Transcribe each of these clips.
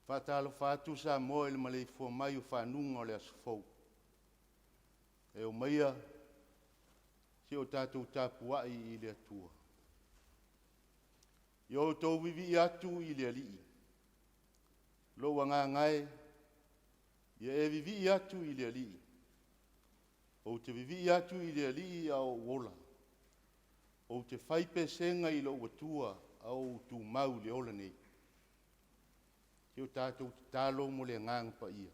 Faatalofa atu Samoa i le maleifua mai o fanuga o le aso fou. E omaia se i o tatou tapuai i le Atua. Ia outou vivii atu i le Alii. Lou agaga e, ia e vivii atu i le Alii. Ou te vivii atu i le Alii a o ou ola. Ou te fai pesega i lou Atua a o ou tumau i le ola nei. Se i o tatou tatalo mo le Agaga Paia.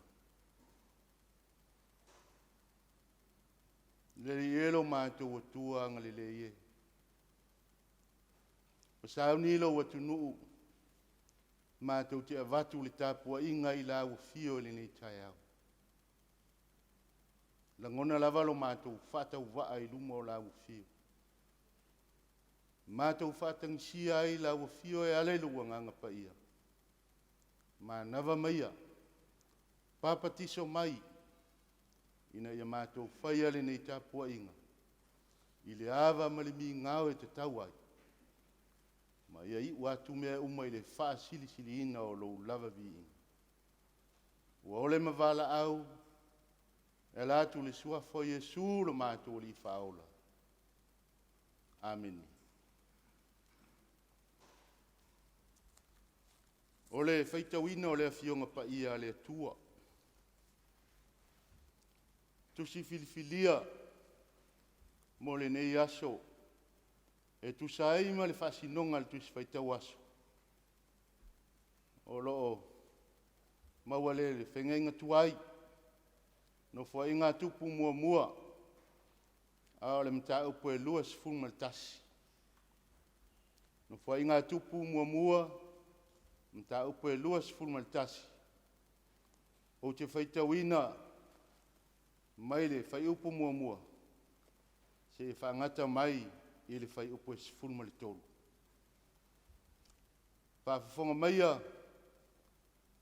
Le Alii e lo matou Atua agalelei e, ua sauni lou atunuu matou te avatu le tapuaiga i lau afio i lenei taeao. Lagona lava lo matou faatauvaa i luma o lau afio. Matou faatagisia ai lau afio e ala i lou Agaga Paia, manava maia, papatiso mai, ina ia matou faia lenei tapuaiga i le ava ma le migao e tatau ai, ma ia iu atu mea uma i le faasilisiliina o lou lava viiga. Ua ole ma valaau e ala atu i le suafa o Iesu lo matou Alii Faaola. Amene. O le faitauina o le Afioga Paia a le Atua, Tusi Filifilia mo lenei aso e tusa ai ma le faasinoga a le Tusi Faitau Aso, o lo o maua lea i le feagaiga tuai, Nofoaiga a Tupu Muamua, a o le mataupu e 21. Nofoaiga a Tupu Muamua, mataupu e 21, ou te faitauina mai le fuaiupu 1 seia faagata mai i le fuaiupu e 13. Faafofoga maia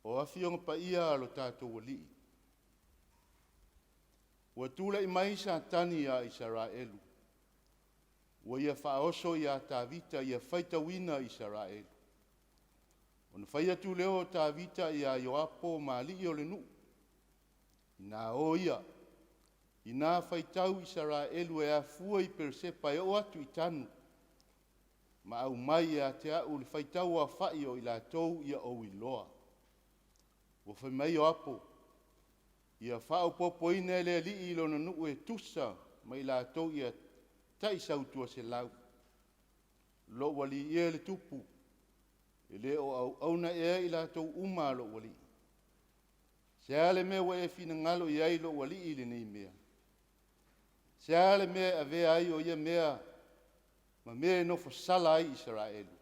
o Afioga Paia a lo tatou Alii, ua tulai mai Satani ia Isaraelu, ua ia faaoso ia Tavita ia faitauina Isaraelu. Ona fai atu lea o Tavita ia Ioapo ma alii o le nuu, “Ina o ia, ina faitau Isaraelu e afua i Peerisepa e oo atu i Tanu, ma aumai ia te au le faitauaofai o i latou ia ou iloa.” Ua fai mai Ioapo, “Ia faaopoopoina e le Alii i lona nuu e tusa ma i latou ia taisau 200.” Lou alii e le tupu, e le o auauna ea i latou uma a lou alii? Se a le mea ua e finagalo i ai lou alii i lenei mea? Se a le mea e avea ai o ia mea ma mea e nofosala ai Isaraelu?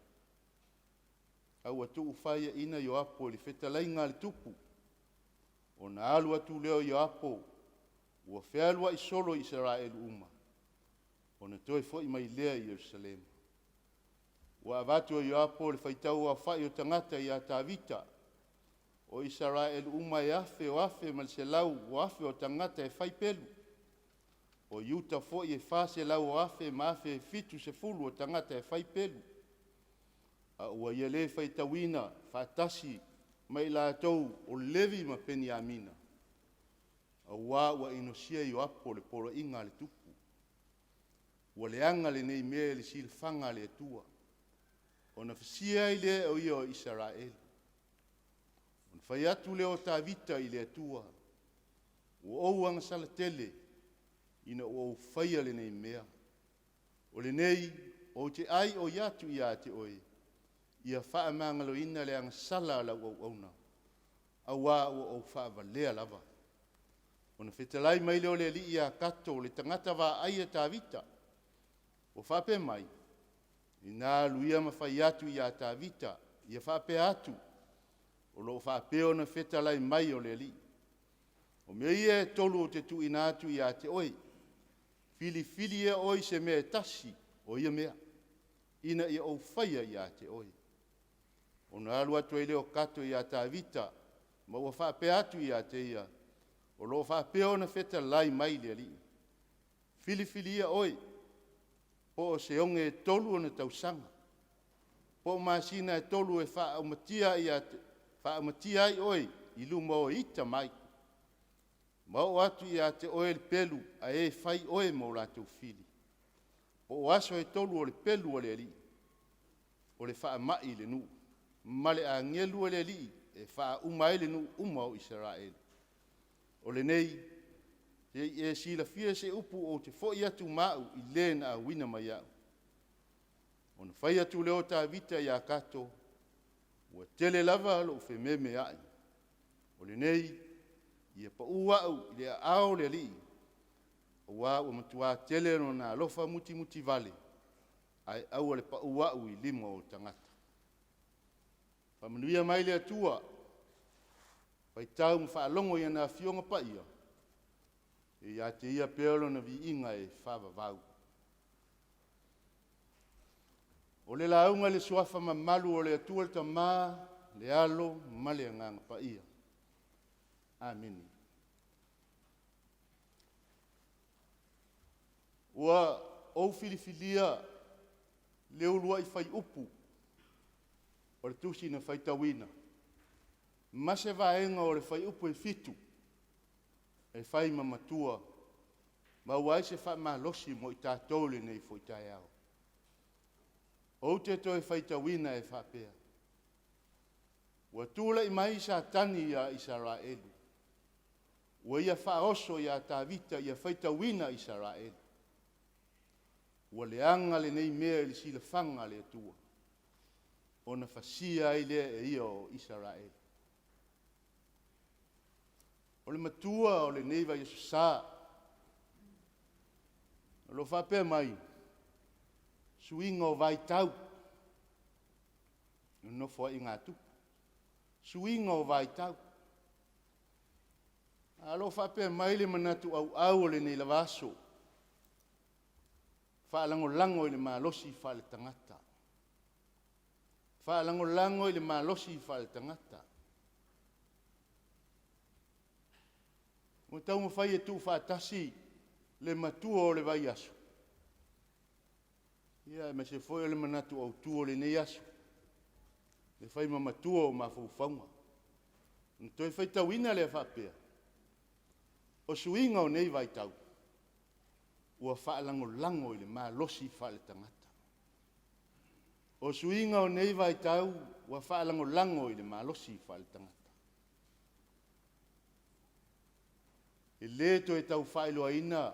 A ua tuufaiaina Ioapo i le fetalaiga a le tupu. Ona alu atu lea o Ioapo ua fealuai solo i Isaraelu uma, ona toe foi mai lea i Ierusalema. Ua avatu e Ioapo le faitauaofai o tagata ia Tavita, o Isaraelu uma e afe o afe ma le selau o afe o tagata e fai pelu, o Iuta foi e 400 o afe ma afe e 70 o tagata e fai pelu. A ua ia le faitauina faatasi ma i latou o Levi ma Peniamina, auā ua inosia Ioapo i le poloaiga a le tupu. Ua leaga lenei mea i le silafaga a le Atua, ona fasia ai lea o ia o Isaraelu. Ona fai atu lea o Tavita i le Atua, “Ua ou agasala tele ina ua ou faia lenei mea. O lenei ou te aioi atu ia te Oe, ia faamagaloina le agasala a lau auauna, auā ua ou faavalea lava.” Ona fetalai mai lea o le Alii ia Gato o le tagata vaai a Tavita, ua faapea mai, “Ina alu ia ma fai atu ia Tavita, ia faapea atu, O lo o faapea ona fetalai mai o le Alii. O mea ia e tolu ou te tuuina atu ia te oe, filifili ia oe i se mea e tasi o ia mea, ina ia ou faia ia te oe. Ona alu atu ai lea o Kato ia Tavita, ma ua faapea atu ia te ia, o lo o faapea ona fetalai mai le Alii, filifilia oe, po o se oge e tolu ona tausaga, po o masina e tolu e faaumatia ai oe i luma o e ita mai, ma oo atu ia te oe le pelu a e fai oe ma o latou fili, po o aso e tolu o le pelu a le Alii, o le faamai i le nuu, ma le agelu a le Alii e faauma ai le nuu uma o Isaraelu. O lenei, se i e silafia se upu ou te foi atu ma au i le na auina mai au. Ona fai atu lea o Tavita ia Kato, ua tele lava lou fememeai. O lenei, ia pau au i le aao o le Alii, aua ua matua tele lona alofa mutimutivale, ae aua le pau au i lima o tagata. Faamanuia mai le Atua, faitau ma faalogo i ana Afioga Paia, e ia te Ia pea lona viiga e faavavau. O le lauga i le Suafa mamalu o le Atua le Tama, le Alo ma le Agaga Paia. Amene. Ua ou filifilia le uluai fuaiupu o le tusi na faitauina ma se vaega o le fuaiupu e 7 e fai ma matua, maua ai se faamalosi mo i tatou i lenei foi taeao. Ou te toe faitauina e faapea, ua tulai mai Satani ia Isaraelu, ua ia faaoso ia Tavita ia faitauina Isaraelu. Ua leaga lenei mea i le silafaga a le Atua, ona fasia ai lea e ia o Isaraelu. O le matua o lenei vaiaso sa, o lo o faapea mai, suiga o vaitau, Nofoaiga a Tupu, suiga o vaitau. Ae o lo o faapea mai le manatu auau o lenei lava aso, faalagolago i le malosi faaletagata. Faalagolago i le malosi faaletagata. Ua taumafai e tuufaatasi le matua o le vaiaso, aemaise foi o le manatu autu o lenei aso, e fai ma matua o mafaufauga. Ona toe faitauina lea faapea, o suiga o nei vaitau, ua faalagolago i le malosi faaletagata. O suiga o nei vaitau ua faalagolago i le malosi faaletagata. E le toe tau faailoaina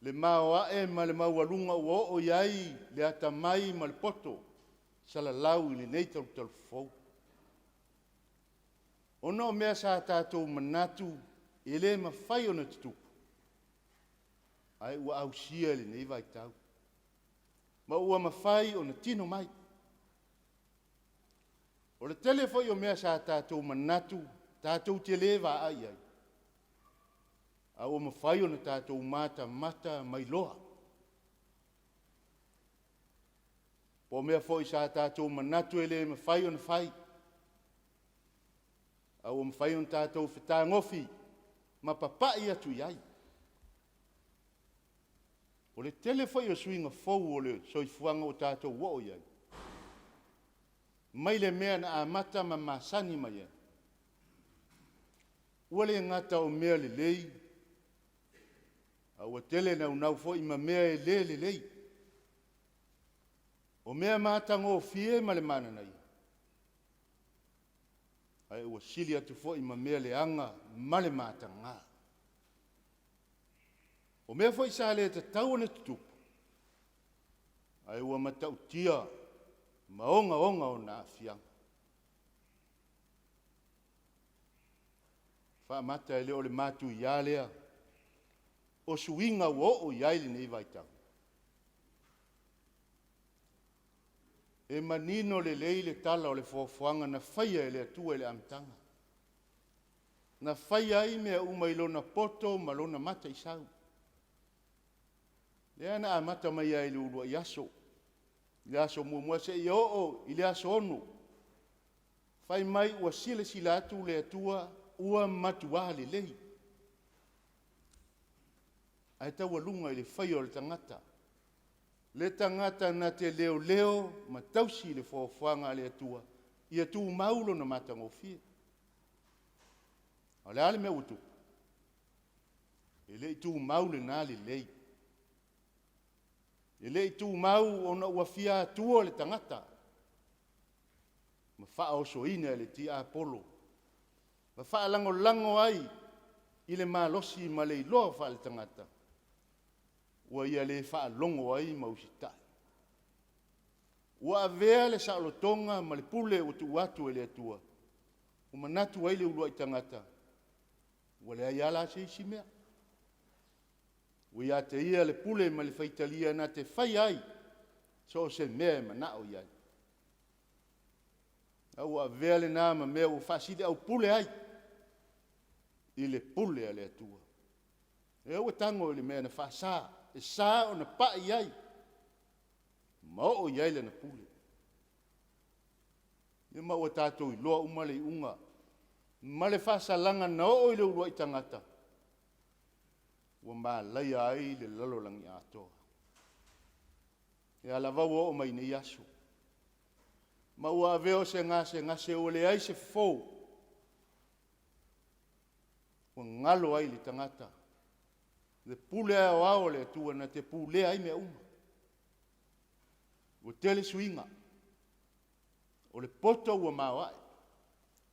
le maoae ma le maualuga ua oo i ai le atamai ma le poto salalau i lenei talutalufou. Ona o mea sa tatou manatu e le mafai ona tutupu, ae ua ausia i lenei vaitau, ma ua mafai ona tino mai. O le tele foi o mea sa tatou manatu tatou te le vaai i ai, a ua mafai ona tatou matamata ma iloa. Po o mea foi sa tatou manatu e le mafai ona fai, a ua mafai ona tatou fetagofi ma papai atu i ai. O le tele foi o suiga fou o le soifuaga ua tatou oo i ai, mai le mea na amata ma masani mai ai, ua le gata o mea lelei, a ua tele naunau foi ma mea e le lelei. O mea matagofie ma le mananaia, ae ua sili atu foi ma mea leaga ma le mataga. O mea foi sa le tatau ona tutupu, ae ua matautia ma ogaoga ona aafiaga. Faamata e le o le matuia lea o suiga ua oo i ai lenei vaitau? E manino lelei le tala o le foafoaga na faia e le Atua i le amataga. Na faia ai mea uma i lona poto ma lona mataisau. Lea na amata mai ai i le uluai aso, i le aso muamua seia oo i le aso 6. Fai mai ua silasila atu le Atua ua matua lelei. Ae taualuga i le faia o le tagata, le tagata na te leoleo ma tausi le foafoaga a le Atua ia tumau lona matagofie. A o le a le mea ua tupu? E le i tumau lena lelei. E le i tumau ona ua fia atua le tagata ma faaosoina e le tiapolo ma faalagolago ai i le malosi ma le iloa faaletagata ua ia le faalogo ai ma usitai. Ua avea le saolotoga ma le pule ua tuu atu e le Atua, ua manatu ai le uluai tagata, ua leai lava la se isi mea. Ua ia te ia le pule ma le faitalia na te faia ai so o se mea e manao i ai. A ua avea lena ma mea ua faasiliaupule ai i le pule a le Atua. Lea ua tago i le mea na faasa, e sa ona pai i ai ma oo i ai lana pule. Ia ma ua tatou iloa uma le iuga ma le faasalaga na oo i le uluai tagata, ua malaia ai le lalolagi atoa. Ia lava ua oo mai nei aso, ma ua avea o se gasegase ua leai se fofo, ua galo ai le tagata le pule aoao a le Atua na te pulea ai mea uma. Ua tele suiga, o le poto ua maoae,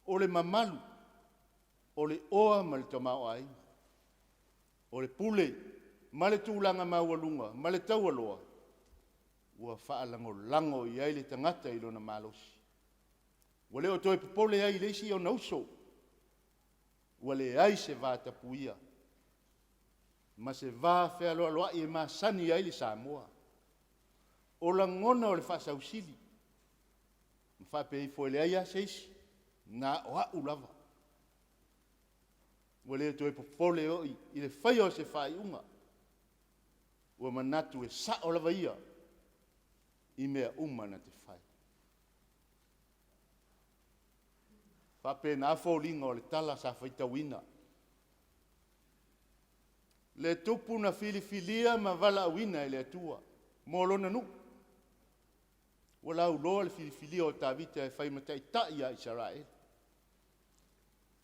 o le mamalu, o le oa ma le tamaoaiga, o le pule ma le tulaga maualuga ma le taualoa ua faalagolago i ai le tagata i lona malosi. Ua le o toe popole ai i le isi ona uso, ua leai se vatapuia ma se va fealoaloai e masani ai le Samoa. O lagona o le faasausili, ma faapea ifo, e leai lava se isi, na o au lava. Ua le toe popole foi i le faia o se faaiuga, ua manatu e sao lava ia i mea uma na te fai. E faapena foliga o le tala sa faitauina. Le tupu na filifilia ma valaauina e le Atua mo lona nuu. Ua lauloa le filifilia o Tavita e fai ma taitai ia Isaraelu.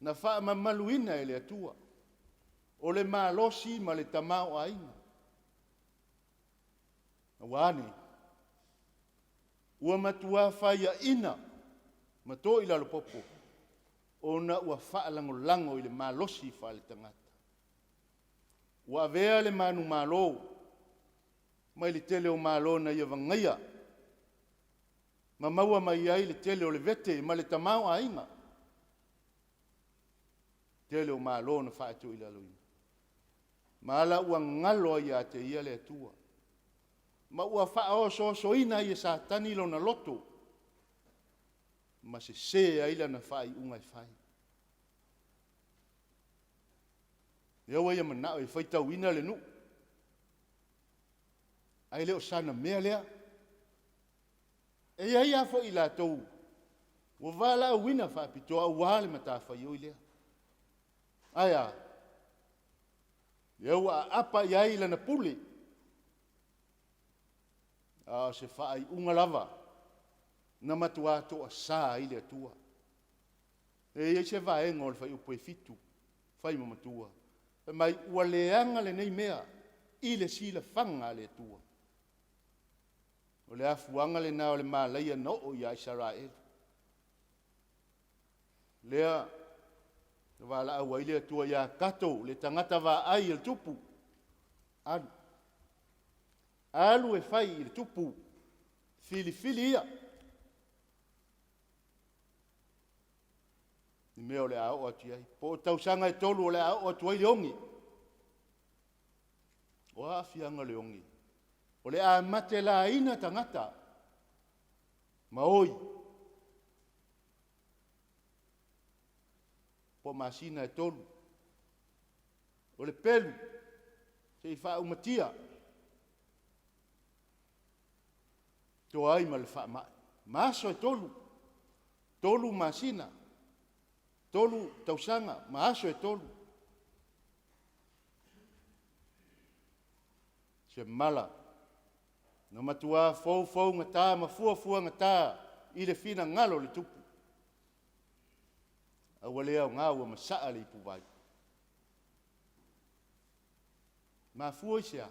Na faamamaluina e le Atua o le malosi ma le tamaoaiga. Ua a nei? Ua matua faiaina ma toilalopopo ona ua faalagolago i le malosi faaletagata. Ua avea le manumalo mai le tele o malo na ia vagaia ma maua mai ai le tele o le vete ma le tamaoaiga. Tele o malo na faatoilaloina, ma ala ua galo ai ia te ia le Atua, ma ua faaosoosoina ai e Satani lona loto ma sese ai lana faaiuga e fai. Lea ua ia manao e faitauina le nuu, ae le o sana mea lea. E i ai lava foi i latou ua valaauina faapitoa aua le matafaioi lea. Ae a? Lea ua aapa i ai lana pule, a o se faaiuga lava na matua toasa ai le Atua. E i ai se vaega o le fuaiupu e 7, fai ma matua, fai mai ua leaga lenei mea i le silafaga a le Atua. O le afuaga lena o le malaia na oo ia Isaraelu. Lea na valaau ai le Atua ia tatou, le tagata vaai a le tupu, alu, alu e fai i le tupu, filifili ia i mea o le a oo atu i ai. Po o tausaga e tolu o le a oo atu ai le oge. O a aafiaga o le oge? O le a matelaina tagata. Ma oi po o masina e 3. O le pelu se i faaumatia toa ai ma le faamai ma aso e 3, 3 masina, 3 tausaga ma aso e 3. Se mala na matuā foufougata ma fuafuagata i le finagalo o le Tupu, a ua le aoga ua masaa le ipuvai. Mafua i se a?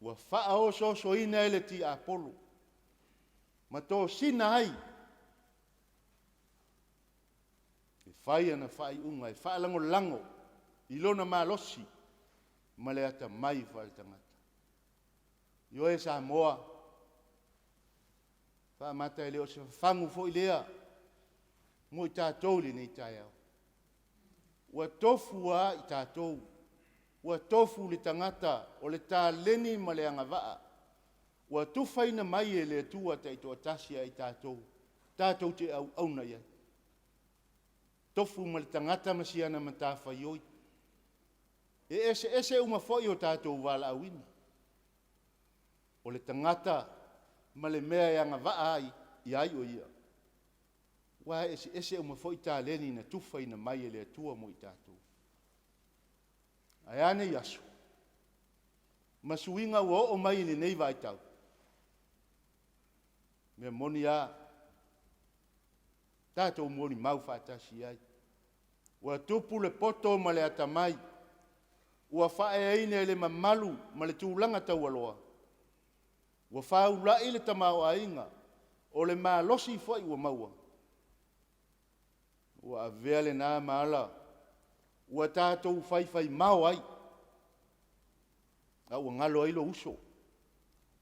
Ua faaosoosoina e le tiapolo ma tosina ai e fai ana faaiuga e faalagolago i lona malosi ma le atamai faaletagata. Ioe Samoa, faamata e le o se fafagu foi lea mo i tatou i lenei taeao? Ua tofu lava i tatou, ua tofu le tagata o le taleni ma le agavaa ua tufaina mai e le Atua taitoatasi ia i tatou tatou te auauna i ai. Tofu ma le tagata ma siana matafaioi. E eseese uma foi o tatou valaauina. O le tagata ma le mea e agavaa ai i ai o ia, aua e eseese uma foi taleni na tufaina mai e le Atua mo i tatou. Ae a nei aso ma suiga ua oo mai i lenei vaitau? O le mea moni lava, tatou molimau faatasi i ai, ua tupu le poto ma le atamai, ua faaeaina i le mamalu ma le tulaga taualoa, ua faulai le tamaoaiga, o le malosi foi ua maua, ua avea lena ma ala ua tatou faifaimao ai, a ua galo ai lou uso,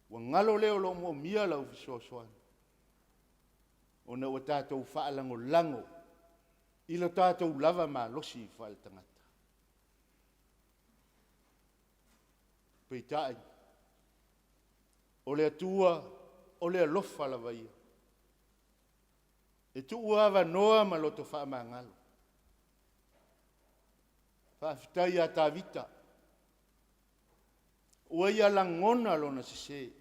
ua galo le o lo o moomia lau fesoasoani, ona ua tatou faalagolago i lo tatou lava malosi faaletagata. Peitai, o le Atua o le alofa lava Ia, e tuuavanoa ma loto faamagalo. Faafetai ia Tavita, ua ia lagona lona sese,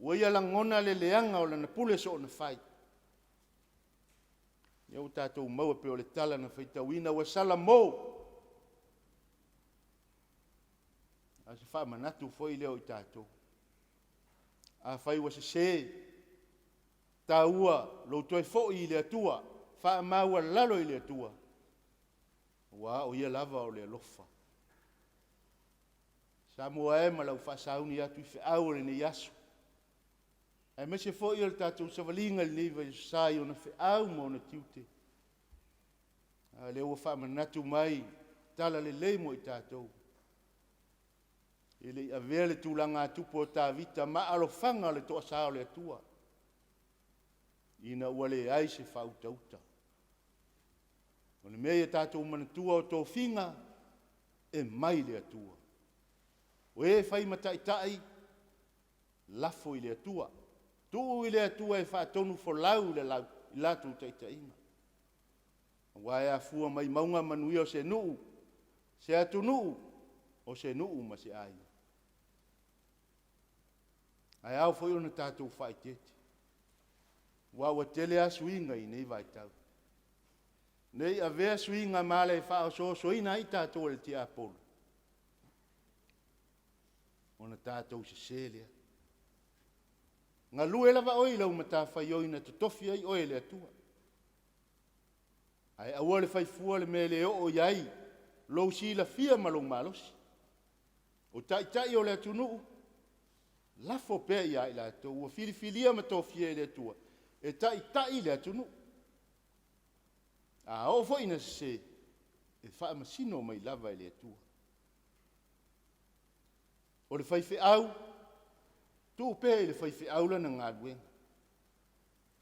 ua ia lagona le leaga o lana pule soona fai. Lea ua tatou maua pei o le tala na faitauina, ua salamo. A o se faamanatu foi lea o i tatou. Afai ua sese, taua lou toe foi i le Atua, faamaualalo i le Atua, aua o Ia lava o le alofa. Samoa e ma lau faasauni atu i feau o lenei aso, aemaise foi o le tatou savaliga i lenei Vaiaso Sa i ona feau ma ona tiute, a o lea ua faamanatu mai talalelei mo i tatou. E le i avea le tulaga tupu o Tavita ma alofaga o le toasa o le Atua, ina ua leai se faautauta. O le mea ia tatou manatua o tofiga e mai le Atua. O e fai ma taitai, lafo i le Atua, tuu i le Atua e faatonufolau i le latou taitaiga. Aua e afua mai mauga manuia o se nuu, se atunuu, o se nuu ma se aiga. Ae ao foi ona tatou faaeteete, aua ua tele lava suiga i nei vaitau. Ne i avea suiga ma ala e faaosoosoina ai tatou e le tiapolo, ona tatou sese lea. Galue lava oe i lau matafaioi na totofi ai oe e le Atua, ae aua le fai fua le mea e le oo i ai lou silafia ma lou malosi. O taitai o le atunuu, lafo pea ia i latou ua filifilia ma tofia e le Atua e taitai le atunuu. A oo foi ina sese, e faamasino mai lava e le Atua. O le faifeau, tuu pea i le faifeau lana galuega,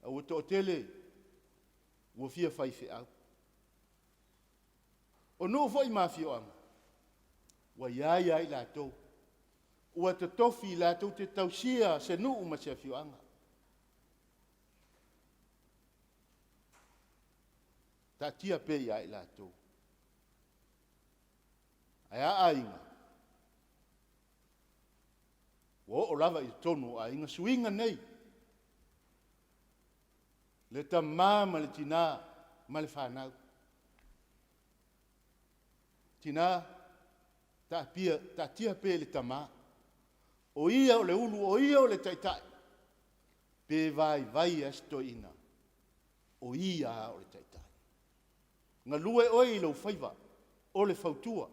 ae ua toatele ua fia faifeau. O nuu foi ma afioaga, ua i ai lava i latou. Ua totofi latou te tausia se nuu ma se afioaga. Taatia pea ia i latou. Ae a aiga? Ua oo lava i totonu o aiga suiga nei, le tama ma le tina ma le fanau. Tina, taatia, taatia pea i le tama, o ia o le ulu, o ia o le taitai, pe vaivai lava si toeaina, o ia lava o le taitai. Galue oe i lou faiva o le fautua.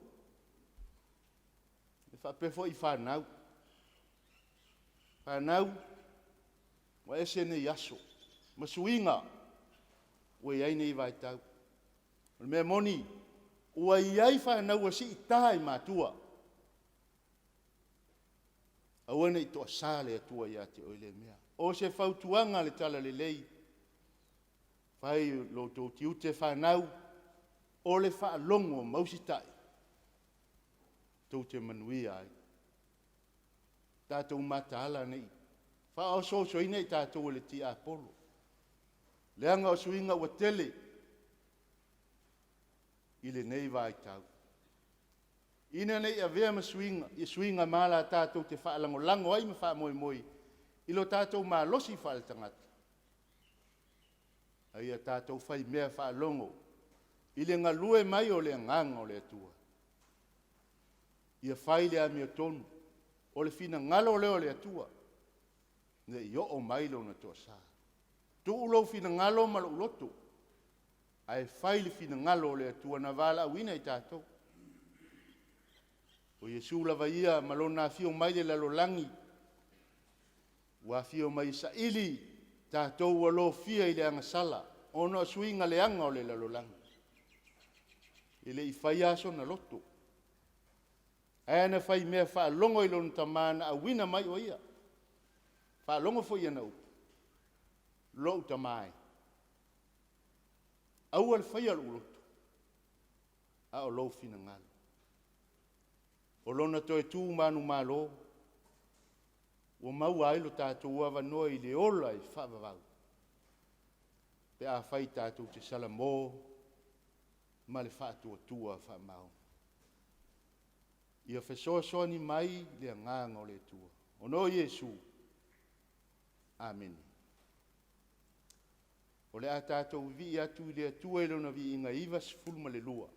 E faapea foi i fanau. Fanau, ua ese nei aso ma suiga ua i ai nei vaitau. O le mea moni, ua i ai fanau ua siita i matua. Aua ne i toasa le Atua ia te oe i lea mea. O se fautuaga a le Talalelei, fai lo outou tiute fanau o le faalogo ma usitai tou te manuia ai. Tatou mataala ne i faaosoosoina i tatou e le tiapolo, leaga o suiga ua tele i lenei vaitau. Ina ne i avea ma suiga, suiga ma ala tatou te faalagolago ai ma faamoemoe i lo tatou malosi faaletagata, a ia tatou faimea faalogo i le galue mai o le Agaga o le Atua. Ia fai le amiotonu, o le finagalo lea o le Atua, ne i oo mai lona toasa. Tuu lou finagalo ma lou loto, ae fai le finagalo o le Atua na valaauina i tatou. O Iesu lava ia ma Lona afio mai i le lalolagi, ua afio mai e saili tatou ua lofia i le agasala ona o suiga leaga o le lalolagi. E le i faia lava sona loto, ae na faimea faalogo i lona Tama na auina mai o Ia. Faalogo foi i ana upu, Lou Tama e, aua le faia lou loto, a o lou finagalo. O lona toe tu manumalo, ua maua ai lo tatou avanoa i le ola e faavavau, pe afai tatou te salamo ma le faatuatua faamaoni. Ia fesoasoani mai le Agaga o le Atua. Ona o Iesu. Amene. O le a tatou vivii atu i le Atua i Lona viiga e 92,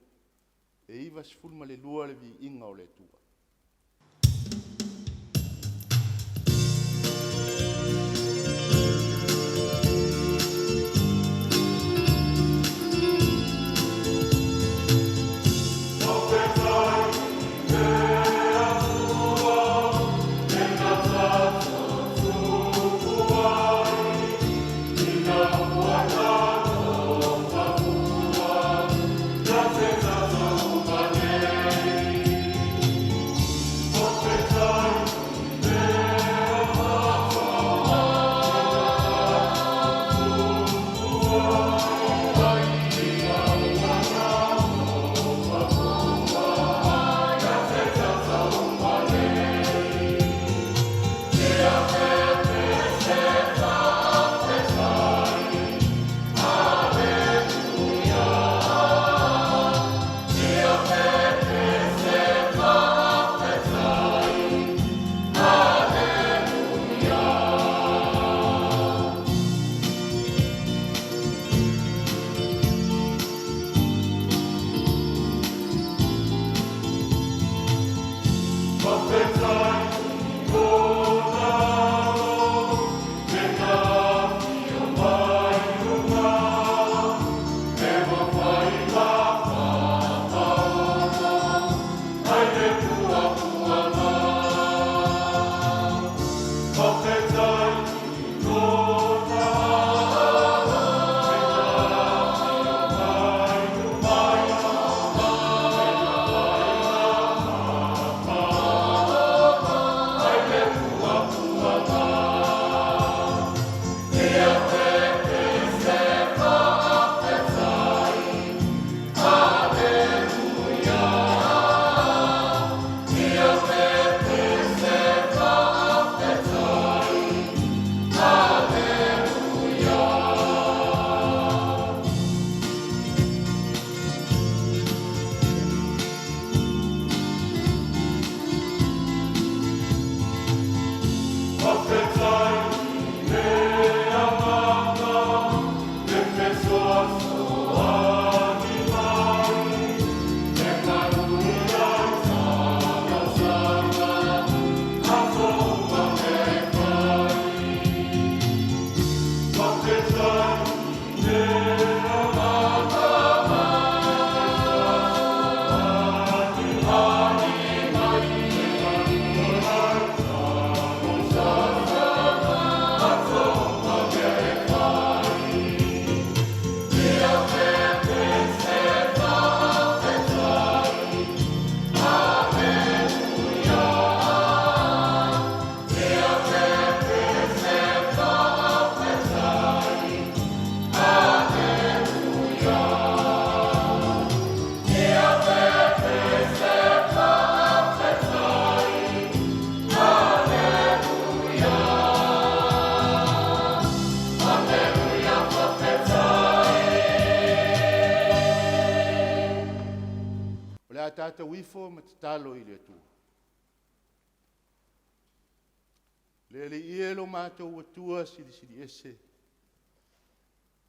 e 92 le viiga o le Atua. tatou ifo ma tatalo i le Atua. Le Alii e lo matou Atua Silisili Ese,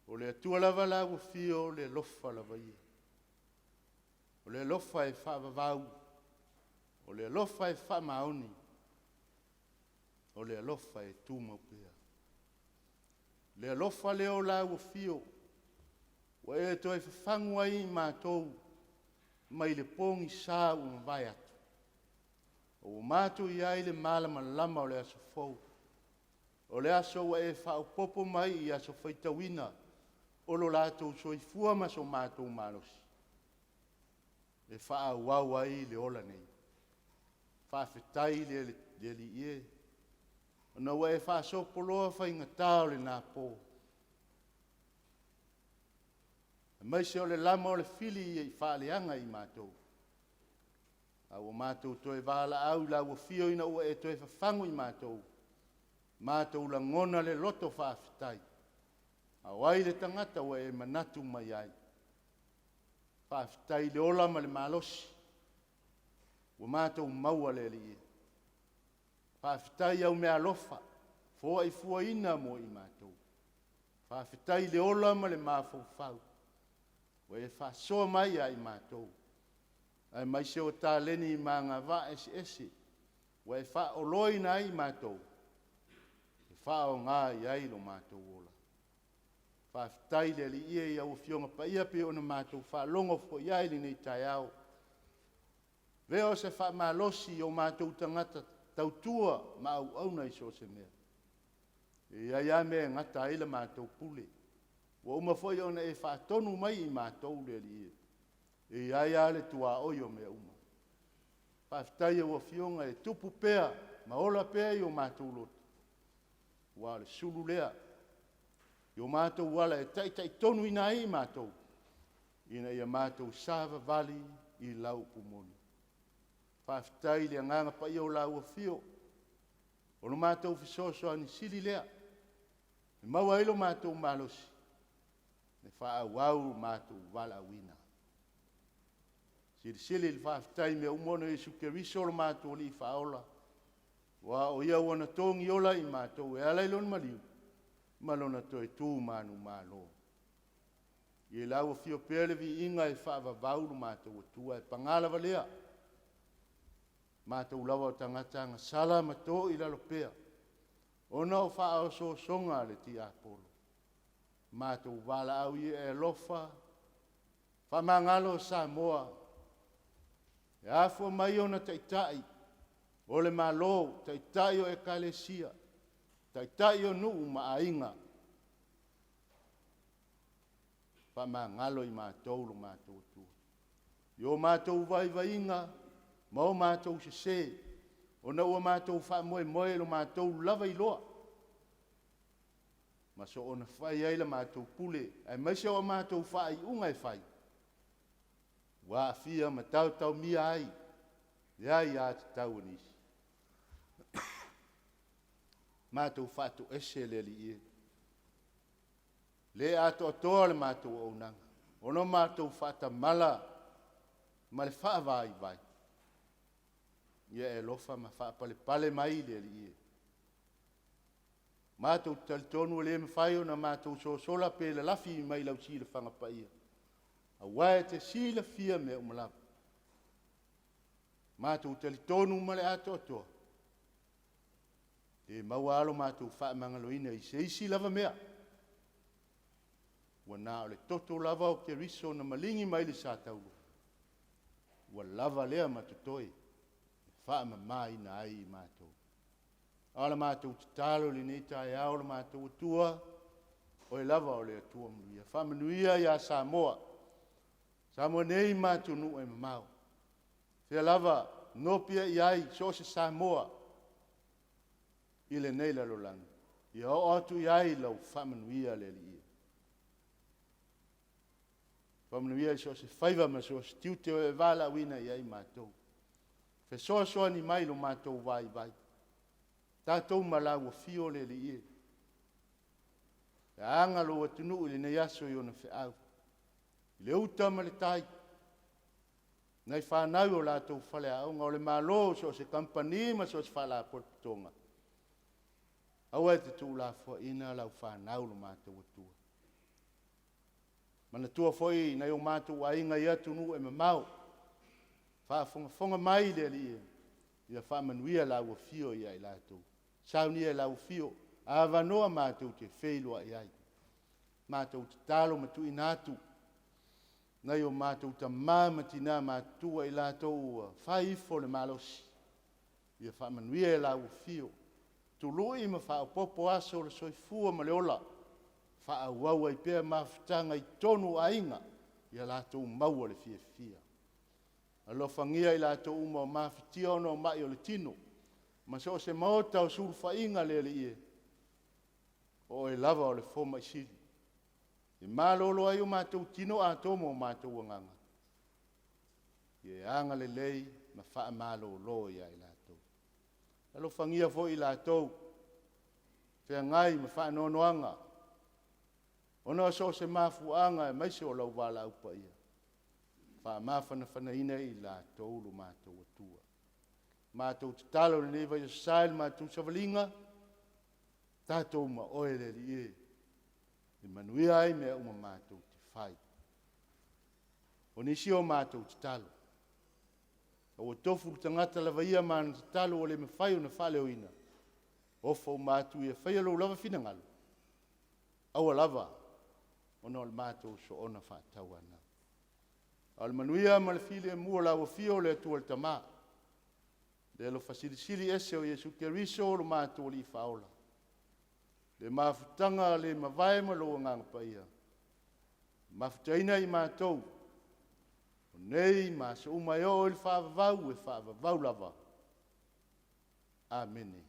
o le Atua lava la ua fio o le alofa lava ia. O le alofa e faavavau, o le alofa e faamaoni, o le alofa e tumau pea. Le alofa lea o lau afio ua e toe fafagu ai i matou mai le pogisa ua mavae atu, ua matou i ai le malamalama o le aso fou, o le aso ua e faaopoopo mai i aso faitauina o lo latou soifua ma so matou malosi e faaauau ai le ola nei. Faafetai le Alii e, ona ua e faasoapoloa faigata o lena po, aemaise o le lama o le fili e faaleaga i matou, a ua matou toe valaau i lau afio ina ua e toe fafagu i matou, matou lagona le loto faafetai. A o ai le tagata ua e manatu mai ai? Faafetai i le ola ma le malosi ua matou maua le Alii e. Faafetai i au meaalofa foai fuaina mo i matou. Faafetai i le ola ma le mafaufau ua e faasoa mai ia i matou, aemaise o taleni ma agavaa eseese ua e faaoloaina ai i matou e faaaoga i ai lo matou ola. Faafetai le Alii e i au Afioga Paia pei ona matou faalogo foi i ai i lenei taeao. Avea o se faamalosi i o matou tagata tautua ma auauna i so o se mea. E i ai lava mea e gata ai la matou pule. Ua uma foi ona e faatonu mai i matou le Alii e, e i ai lava le tuaoi o mea uma. Faafetai i lau Afioga e tupu pea ma ola pea i o matou loto, aua o le sulu lea i o matou ala e taitaitonuina ai i matou, ina ia matou savavali i lau upu moni. Faafetai i le Agaga Paia o lau afio, o lo matou fesoasoani sili lea e maua ai lo matou malosi e faaauau lo matou valaauina. Silisili le faafetai i mea uma ona o Iesu Keriso lo matou Alii Faaola, aua o Ia ua na togi ola i matou e ala i Lona maliu ma Lona toe tu manumalo. I lau afio pea le viiga e faavavau lo matou Atua, ae paga lava lea, matou lava o tagata agasala ma to i lalo pea, ona o faaosoosoga a le tiapolo. Matou valaau ia e alofa, faamagalo Samoa, e afua mai ona taitai o le Malo, taitai o ekalesia, taitai o nuu ma aiga, faamagalo i matou lo matou Atua. I o matou vaivaiga ma o matou sese, ona ua matou faamoemoe i lo matou lava iloa, ma soona fai ai la matou pule, aemaise o a matou faaiuga e fai, ua aafia ma taotaomia ai le aiatatau a nisi. Matou faatoese le Alii e, le atoatoa le matou auaunaga, ona matou faatamala ma le faavaivai. Ia e alofa ma faapalepale mai le Alii e. Matou te talitonu e le mafai ona matou sosola pe lalafi mai lau silafaga paia, aua e te silafia mea uma lava. Matou talitonu ma le atoatoa, e maua lava lo matou faamagaloina i se isi lava mea, ua na o le toto lava o Keriso na maligi mai le satauro, ua lava lea ma totoe e faamamaina ai i matou. A o la matou tatalo i lenei taeao lo matou Atua, oe lava o le Atua manuia. Faamanuia ia Samoa, Samoa nei ma atunuu e mamao, fea lava nopiai ai so o se Samoa i lenei lalolagi, ia oo atu i ai lau faamanuia le Alii e. Faamanuia i so o se faiva ma so o se tiute o e valaauina i ai matou. Fesoasoani mai i lo matou vaivai, tatou ma lau afio le Alii e. E aga lou atunuu i lenei aso i ona feau, i le uta ma le tai. Nai fanau i o latou faleaoga, o le Malo, so o se kamupani ma so o se faalapotopotoga, aua e te tuulafoaiina lau fanau lo matou Atua. Manatua foi nai o matou aiga i atunuu e mamao, faafogafoga mai le Alii e, ia faamanuia lau afio ia i latou. Saunia e lau afio avanoa matou te feiloai ai. Matou tatalo ma tuuina atu nai o matou tama ma tina matutua i latou ua fai ifo le malosi, ia faamanuia e lau afio, tului ma faaopoopo aso o le soifua ma le ola, faaauau ai pea mafutaga i totonu o aiga, ia latou maua le fiafia. Alofagia i latou uma o mafatia ona o mai o le tino, ma so o se maota o sulufaiga le Alii e, o Oe lava o le fomai sili. E malolo ai o matou tino atoa ma o matou agaga, ia e agalelei ma faamalolo ia i latou. Alofagia foi i latou feagai ma faanoanoaga ona o so o se mafuaaga aemaise o lau valaau paia, faamafanafanaina i latou lo matou Atua. Matou tatalo i lenei Vaiaso Sa i le matou savaliga, tatou ma oe le Alii e, e manuia ai mea uma matou te fai. O nisi o matou tatalo, ua tofu le tagata lava ia ma ana tatalo ua le mafai ona faaleoina, ofo uma atu ia faia lou lava finagalo, aua lava ona o le matou soona faatauanau. A o le manuia ma le filemu o lau afio o le Atua le Tama, le alofa silisili ese o Iesu Keriso lo matou Alii Faaola, le mafutaga le mavae ma lou Agaga Paia, mafutaina i matou o nei ma aso uma e oo i le faavavau, e faavavau lava. Amene.